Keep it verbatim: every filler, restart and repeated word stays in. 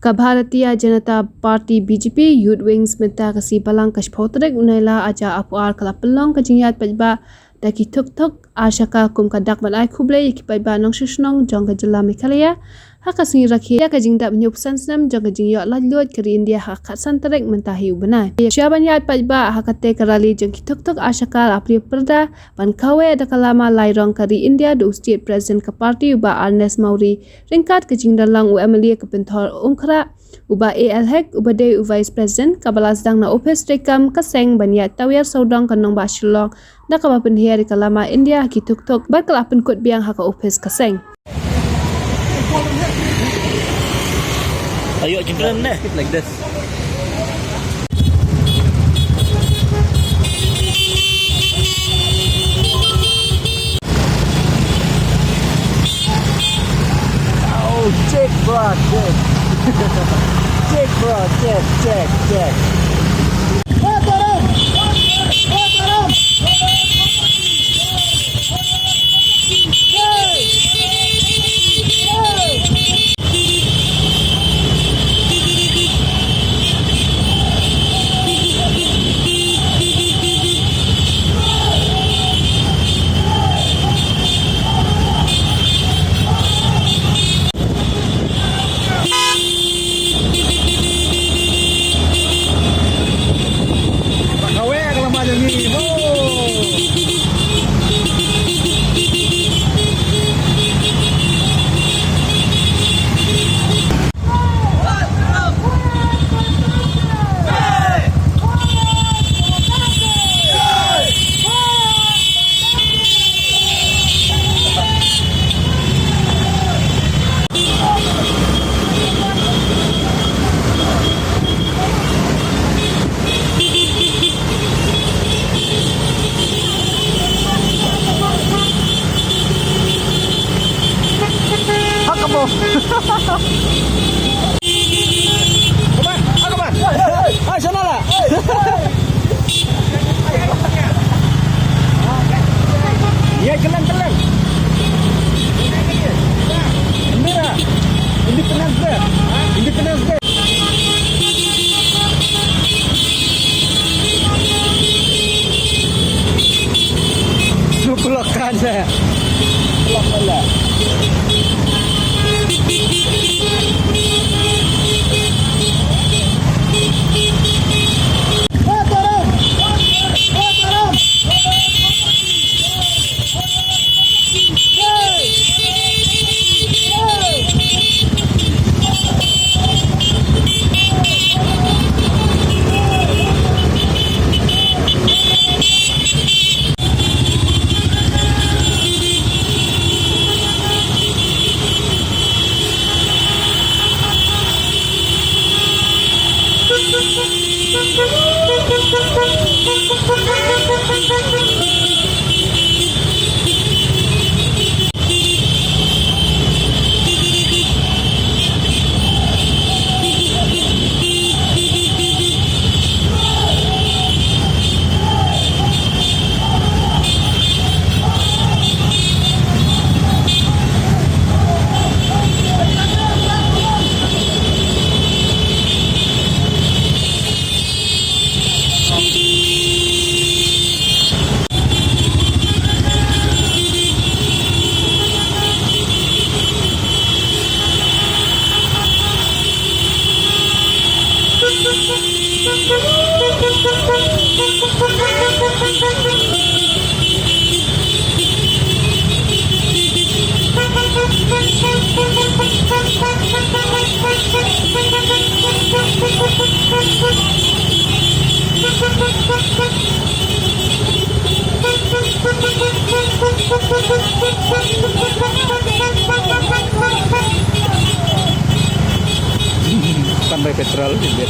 Ka Bharatiya Janata Party B J P Youth Wings mynta ka sngi Balang ka shiphew tarik u Nailar arhajar arphew ar ka la pynlong ka jingïaid paidbah da ki tuk tuk ar shaka kum ka dak ban ai khublei ïa ki paidbah nongshong shnong jong ka jylla Meghalaya ha ka sngi rakhe ïa ka jingdap hynñiewphew san snem jong ka jingïoh laitluid ka ri India ha ka khatsan tarik mynta hi u bnai. Sha ban ïaid paidbah ha katei ka rally jong ki tuk tuk ar shaka la plie pyrda ban kaweh da ka lama lai rong ka ri India da u State President ka party u Bah Ernest Mawrie ryngkat ka jingdon lang u M L A ka Pynthor Umkhrah, u Bah A L Hek uba dei u Vice President, kaba la sdang na ophis treikam ka seng ban ïaid tawiar sawdong ka nongbah Shillong da kaba pynhiar ïa ka lama India ha ki tuk tuk bad ka la pynkut biang ha ka ophis ka seng. Ayo, jingkren deh. Keep like this. Oh, check, bro, check. Check, bro, check, check, check. Come on, come on. Hai, sana lah. Ïa, jalan, jalan. Bendera. Independence Day. Independence Day. Su blokan deh. Blokan deh. Tambah petrol, dia.